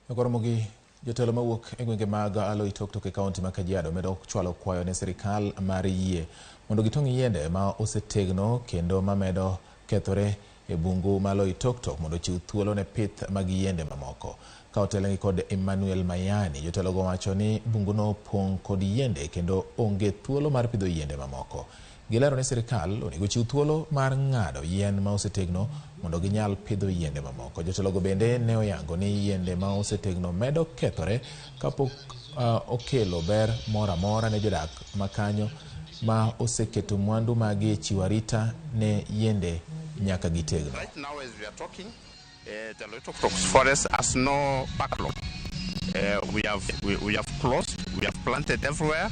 Koromogi jotelo mawuok e gwenge mag Oloitoktok e kaunti ma Kajiado medo chwalo kwayo ne sirikal mar yie mondo gitong' yiende ma osetegno kendo mamedo kethore e bungu ma Oloitoktok mondo ochiw thuolo ne pith mag yiende mamoko. Ka otelnegi kod Emmanuel Mayani, jotelogo wacho ni bunguno opong' kod yiende kendo onge thuolo mar pidho yiende mamoko. Gilero ni sirikal onego chiw thuolo mar ng'ado yien ma osetegno mondo ginyal pidho yiende mamoko. Jotelogo bende ne oyango ni yiende ma osetegno medo kethore kapok okelo ber moro amora ne jodak makanyo ma oseketo mwandu maggi e chiwo arita ne yiende nyaka gitegno. Right now, as we are talking, the Loitoktok forest has no backlog. We have closed, we have planted everywhere,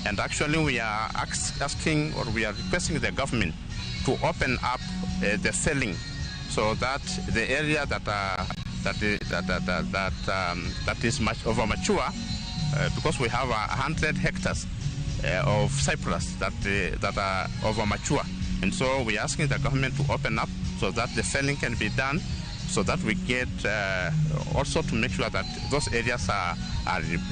and actually we are asking or we are requesting the government to open up the felling so that the area that are, that, is, that, that, that, that, that is much over mature, because we have 100 hectares of cypress that are over mature, and so we are asking the government to open up so that the felling can be done, so that we get also to make sure that those areas are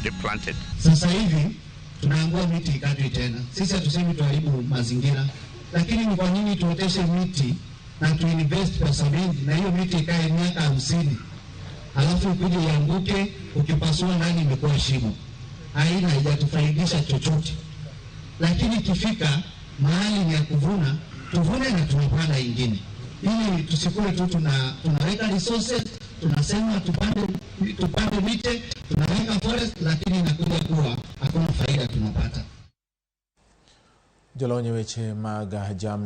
replanted. Sasa hivi tunaangua miti ikatwe tena. Sisi hatusemi tuharibu mazingira, lakini ni kwa nini tuoteshe miti na tuinvest pesa mingi na hiyo miti ikae miaka 50 alafu ikuje ianguke, ukipasua ndani imekuwa shimo, haina haijatufaidisha chochote. Lakini ikifika mahali ni ya kuvuna, tuvune na tunapanda ingine, ili tusikue tu tunaweka resources, tunasema tupande miche, tunaweka forest, lakini inakuja kuwa hakuna faida tunapata. Jolony e weche mag jamni.